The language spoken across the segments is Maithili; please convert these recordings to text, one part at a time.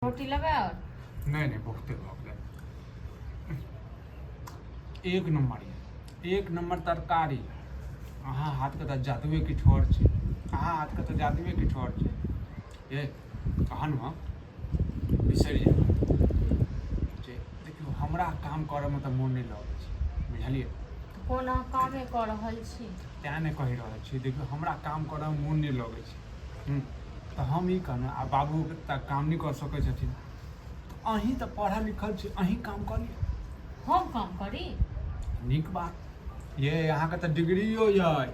रोटी लेबै आओर? नहि नहि, बहुते भऽ गेलै। एक नम्बर यऽ, एक नम्बर तरकारी। अहाँ हाथके तऽ जादुए किछु आओर छै, अहाँ हाथके तऽ जादुए किछु आओर छै। ये कहन हँ, बिसरि जेबै जे देखियौ, हमरा काम करऽमे तऽ मोन नहि लगै छै, बुझलियै? तऽ कोन अहाँ कामे कऽ रहल छी? तेँ ने कहि रहल छी। देखियौ, हमरा काम करऽमे मोन नहि लगै छै। तऽ हम ई कहलहुँ, आ बाबू तऽ काम नहि कऽ सकै छथिन, तऽ अहीं तऽ पढ़ल लिखल छी, अहीं काम कऽ लिअ। हम काम करी? नीक बात ये। अहाँके तऽ डिग्रियो यऽ,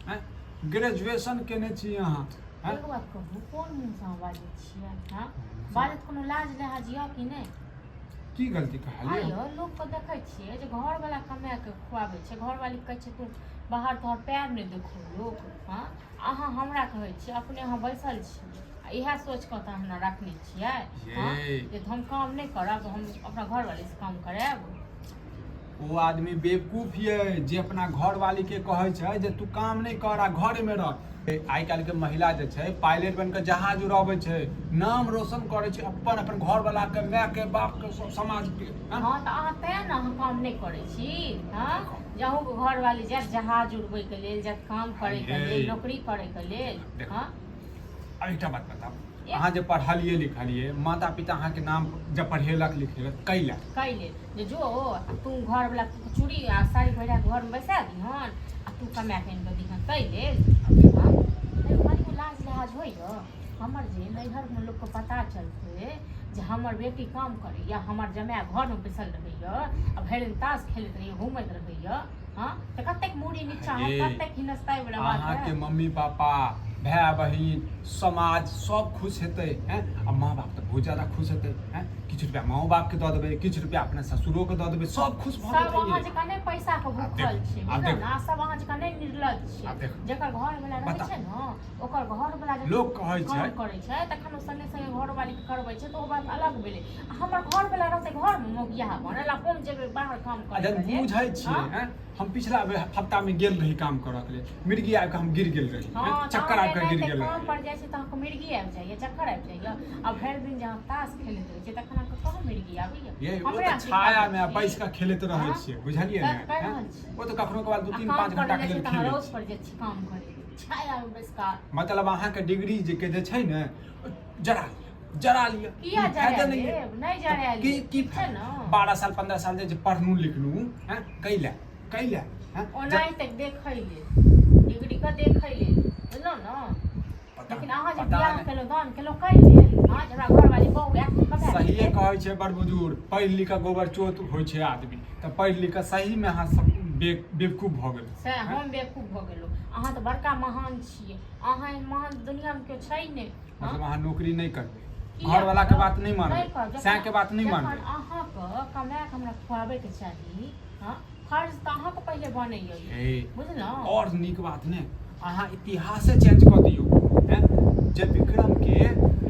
आँय, ग्रेजुएशन केने छी अहाँ, आँय? एक बात कहू, कोन मुँहसँ अहाँ बाजै छियै? हँ, बाजैत कोनो लाज लिहाज यऽ कि नहि? की गलती कहलियै? आइयो लोकके देखै छियै जे घरवला कमाए कऽ खुआबै छै, घरवाली कहै छै तू बाहर तोहर पैर नहि देखौ लोक। हँ, अहाँ हमरा कहै छियै, अपने अहाँ बैसल छी आ इएह सोचि कऽ तऽ हमरा रखने छियै, हँ, ये। जे हम काम नहि करब, हम अपना घरवालीसँ काम करायब। ओ आदमी बेवकूफ ये जे अपना घरवाली के कहै छै जे तू काम नहि कर आ घरे मे रह। आइ काल्हि के महिला जे छै, पायलट बनि कऽ जहाज उड़ाबै छै, नाम रोशन करै छै अपन, अपन घरवाला के, माय के, बाप के, सब समाज के, हँ? हँ, तऽ अहाँ तें ने अहाँ काम नहि करै छी। हँ, जे अहूँके घरवाली जायत जहाज उड़बैके लेल, जायत काम करैके ये। लेल, नौकरी करैके लेल। देखू। हँ। आब एकटा बात बताउ, अहाँ जे पढ़लियै लिखलियै, माता पिता अहाँके नाम जब पढ़ेलक लिखेलक, कैला? कै लेल? जे जो आ तू घरवला चूड़ी आ साड़ी पहिरा कऽ घरमे बैसा दिहन आ तू कमा कऽ आनि कऽ दिहन, ताहि लेल? हँ, कनिको लाज लिहाज होइए? हमर जे नैहरमे लोकके पता चलतै जे हमर बेटी काम करैए, हमर जमाए घरमे बैसल रहैए आ भरि दिन ताश खेलैत रहैए, घूमैत रहैए, हँ, तऽ कतेक मूड़ी नीचा हे, होयत, कतेक हिनस्ताइ वला बात अहाँके है। मम्मी पापा, भाय बहिन, समाज सब खुश हेतै, हैं? आ माँ बाप तऽ बहुत ज्यादा खुश हेतै, हैं? किछु रुपया माओ बापके दऽ देबै, किछु रुपया अपना ससुरोके दऽ देबै, सब खुश भऽ सब जेतै। अहाँ ये। जकाँ नहि पैसा के आब भूखल देखू, छै, आब बुझलहुँ देखू। ने? सब अहाँ जकाँ नहि निर्लज छै। आब देखू। जकर घर वाला रहै बताउ। छै ने, ओकर घर वाला जखन लोक कहै काम छै करै छै तखन ओ संगे संगे घरवाली के करबै छै, तऽ ओ बात अलग भेलै। आ हमर घर वाला रहतै घरमे मौगियाहा बनल आ हम जेबै बाहर काम आ करै जब के लेल। बुझै छियै, हँ? हैं? हम पिछला बेर हफ्तामे गेल रही काम करऽ के लेल, मिर्गी आबि कऽ हम गिर गेल रही, हैं? हँ, तऽ चक्कर अहाँ आबि कऽ गिर एनाहिते गेल काम रही। पर जाइ छै तऽ अहाँके मिर्गी आबि जाइए, चक्कर आबि जाइए, आ भरि दिन जे अहाँ ताश खेलैत रहै छियै तखन अहाँके कहाँ मिर्गी आबैए? ये ओ हमरे तऽ अहाँ छायामे सिखाबै छी। बैस कऽ खेलैत रहै हँ? छियै, बुझलियै सएह ने? तऽ कहि हैं? रहल छी। ओ तऽ कखनो कभार दू आ तीन काम पाँच करै घंटा के जाइ लेल छै तऽ अहाँ खेलै रौद छी। पर जाइ छी काम करै लेल, छायामे बैस कऽ। मतलब अहाँके डिग्री जे के जे छै ने, जरा लिअ, जरा लिअ। किया कोनो फायदा जरा नहि यऽ। लेब? नहि जरा की लेब। की ठीक छै फायदा? ने? 12 साल 15 साल जे पढ़लहुँ लिखलहुँ, हैं, कैला कैला, हैं? ओनाहिते देखै लेल, डिग्री के देखै लेल, बुझलहुँ ने? पता लेकिन अहाँ जे पता बियाह नहि। केलहुँ, दान केलहुँ, कै लेल? हँ, जे हमरा घरवाली बहु आयत, कमाय सहिए देत। कहै छै बड़ बुजुर्ग, पढ़ि लिख कऽ गोबर चोत होइ छै आदमी। तऽ पढ़ि लिख कऽ सहीमे अहाँ सब बेवकूफ भऽ गेलहुँ। सएह, हम बेवकूफ भऽ गेलहुँ? अहाँ तऽ बड़का महान छियै। अहाँ एहन महान दुनियामे केओ छै नहि, हँ? मतलब अहाँ नौकरी नहि करबै? किया घरवाला के करब? बात नहि नहि मानबै? करब। जखन सएह के बात नहि जखन मानबै? अहाँके कमाए कऽ हमरा खुआबैके चाही, हँ, फर्ज तऽ अहाँके पहिले बनैए, हे, बुझलहुँ? और नीक बात ने, अहाँ इतिहासे चेंज कऽ दियौ, हैं, जे विक्रम के,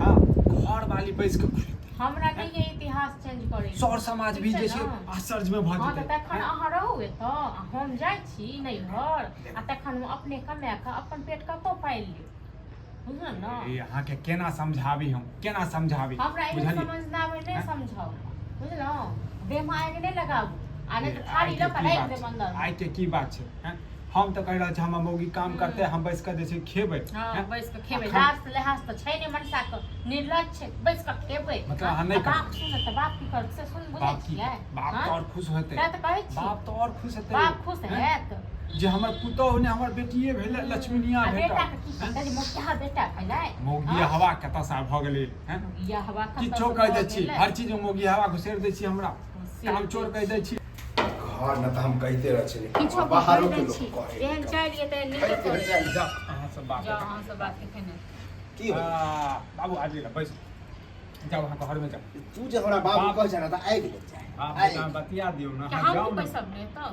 हाँ, घरवाली बैस कऽ खुएतै। हमरा नहि ये इतिहास चेंज करै। सौर समाज ठीक भी छै जे छै ने? आश्चर्यमे भऽ हँ, तऽ जेतै। तखन अहाँ रहू एतऽ आ हम जाइ छी नैहर, आ तखन हम अपने कमाए कऽ अपन पेट कतौ पालि लेब, बुझलहुँ ने? ए, अहाँके केना समझाबी हम, केना समझाबी? हमरा एहन बुझलियै? समझनाबै नहि। हैं? समझाउ, बुझलहुँ? देहमे आगि नहि लगाबू आ नहि ए, तऽ थारी आइके लऽ कऽ की राखि बात देब छै? अन्दर। आइके की बात छै, हैं? हम तऽ कहि रहल छी, हमर मौगी काम करतै, हम बैस कऽ जे छै खेबै। हँ, हैं? बैस कऽ खेबै। अखन- लाज लिहाज तऽ छै नहि मनसा के, निर्लज छै, बैस कऽ खेबै। मतलब अहाँ नहि आ बाप करबै? सुनत तऽ बाप की करत से सुन, बुझै बाप की छियै? बाप हँ? तऽ आओर खुश हेतै। सएह तऽ कहै छी। बाप तऽ आओर खुश हेतै। बाप खुश हैं? हैत। जे हमर पुतोहु ने, हमर बेटिए भेलै, लक्ष्मीनिया आ भेटल। बेटा के की करतै जे मोगिया बेटा भेलै? मौगी हँ? हवा कतऽ से भऽ गेलै, हैं? मौगिया हवा कतऽ किछो से कहि भऽ दै छी, गेलै? हर चीज मे मौगी हवा घुसेर दै छी हमरा। घुसेर काम चोर दै। कहि दै छी। घर ने तऽ हम कहिते रहै छलियै, किछो बाहरो कहि के दै लोक छी। कहै एहन चालि ये तऽ नीके कहिते करै। रहै। जाउ, अहाँ सब बात जाउ, अहाँ सब बात केने की आ, होई? बाबू आबि गेल, बैस जाउ, अहाँ घर मे जाउ। तू जे हमरा बाबू बाप- कहै छै ने तऽ आगि लागि जाए। बाप आगि। बेटा बतिया दियौ ने। कि अहाँ हम जाउ की ने। पैसा ने तऽ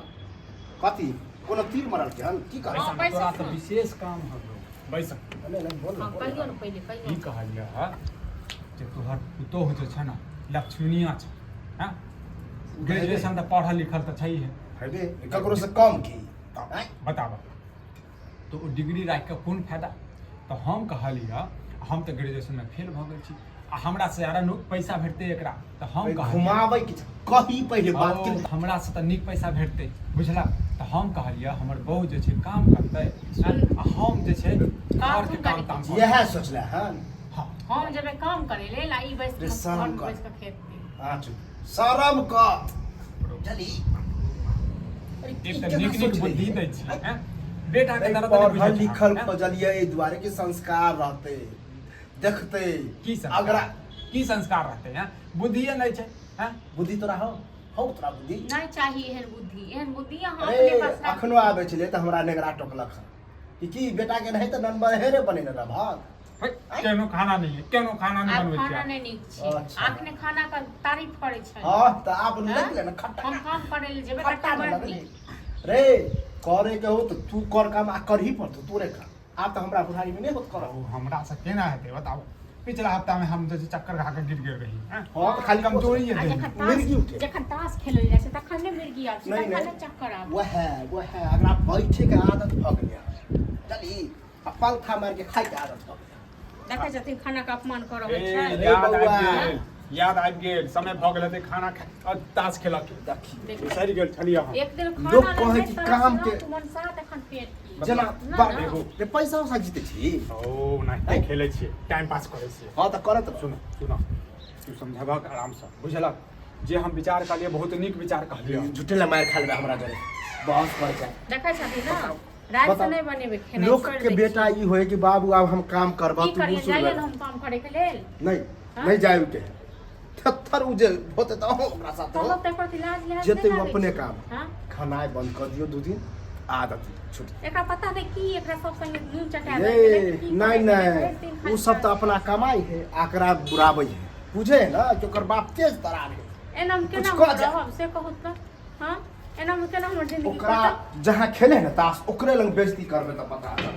कथी कोनो तीर मरल के हन की कहै? हँ, बैस, बैस तोरा ने। तऽ विशेष काम हलो, बैस। नहि नहि, बोल ने, हँ, बोल कहियौ ने। ने, पहिले ई कहियौ। कहलियै हँ जे तोहर पुतोहु जे छै ने, लक्ष्मीनिया छै, हँ, ग्रेजुएशन तऽ पढ़ल लिखल तऽ छैहे। हेबे, ककरो से कम की? आँय? बताबऽ तऽ ओ डिग्री राखि कऽ कोन फायदा? तऽ हम कहलियै, हम तऽ ग्रेजुएशनमे फेल भऽ गेल छी। आ हमरा से ज्यादा पैसा भेटतै एकरा तऽ हम कहलियै घुमाबै के छै। कही पहिले बात के ओ, हमरा से तऽ नीक पैसा भेटतै बुझला। तऽ हम कहलियै हमर बहू जे छै काम करतै आ हम जे छै घरके काम ताम करबै। इएह सोचले हन। हँ। हम जेबै काम करे लेल आ ई बैस रे कऽ शरम घरमे कर। बैस कऽ खेतै। आठ शरम कर चली। अरे एक की तऽ केना नीक नीक सोच बुद्धि रही दै है? छी हैं? बेटा के दर्द नहि पढ़ल बुझै छै लिखल हैं? खोजलियै एहि दुआरे कि संस्कार रहतै, देखतै। की संस्कार? अगरा की संस्कार रहतै हैं? बुद्धिए नहि छै हैं? बुद्धि तोरा हौ? हौ तोरा बुद्धि? नहि चाही एहन बुद्धि, एहन बुद्धि अहाँ अरे अपने पास राखू। अखनो आबै छलै तऽ हमरा नेगरा टोकलक हन कि की बेटा के नहि तऽ नम्बर हे रे बनेने रहबहक। है, केहनो खाना नहि है, केहनो खाना नहि आब बनबै खाना छियै। नहि नीक छै। अच्छा। अखने खाना के तारीफ करै छै। हँ तऽ आब हँ? लागि गेलै ने खट्टा। हम काम करै लए जेबै खट्टा कट्टा ने बड़ लगलै नीक रे। करे के हो तऽ तू कर काम आ करही पड़तौ तोरे काम। आब तऽ हमरा बुढ़ारी में नहि होत करब। ओ हमरा से केना हेतै बताबू? पिछला हफ्ता में हम जे छै चक्कर खा के गिर गेल रही हैं? हँ तऽ खाली कमजोरी है आ देह जखन में। ताश मिर्गी उठे। जखन ताश खेलल जाइ छै तखन नहि मिर्गी आबै छै? नहि, तखन नहि। नहि चक्कर आबै? वएह वएह अगरा बैठे के आदत भऽ गेलै हन चली, आ पलथा मारि के खाय के आदत भऽ गेलै। देखै छथिन खाना के अपमान कऽ रहल ए, छै। रे याद आबि बौआ। गेल, याद आबि गेल, समय भऽ गेल हेतै खाना खा और ताश खेलऽ के। देखी। देखी। बिसरि गेल छलियै हम। एक दिन लोक खाना कहै नहि कि तरस काम ना के- तुमन साथ एखन पेट की। जेना ना, बा- ना। देखू। रे पैसा उसा जीते छी? ओ नाहिते खेलै छियै, टाइम पास करै छियै। हँ तऽ करत रह। सुन सुन, तू समझबहक आरामसँ, बुझलक? जे हम विचार कहलियै बहुत नीक विचार कहलियै। झूठे ला मारि खा लेबै हमरा जरे बहस कर जाए। देखै छथिन ना, राति से बताउ। नहि बनेबै खेनाइ, लोक छोड़ि के दै बेटा छियै। ई होय कि बाबू आब हम काम करबह की तू करियै, बूढ़ सूढ़ जाइए भेल। ने हम काम करे के लेल? नहि। हाँ? नहि जाय के थेथर उ जे होते तऽ अहूँ ओकरा साथ हो। कहब तऽ एकर लाज लिहाज जेतै नहि ओ लागै अपने छै। काम। हाँ? खेनाइ बंद कऽ दियौ 2 दिन, आदत छूट। एकरा पता नहि की एकरा सब संगे नून चटा ये देल गेलै, की नहि करै छलै, भरि दिन नहि, खाली ओ सब तऽ अपना कमाइ है, आकरा बुराबै है, बुझे है ना कि ओकर बाप तेज तरार है। एना मे केना कुछ कऽ हम जाय। रहब से कहू तऽ? हाँ, एना मे केना हमर जिंदगी ओकरा कटत? जहाँ खेले है ना ताश, ओकरे लग बेइज्जती करबै तऽ पता चलत।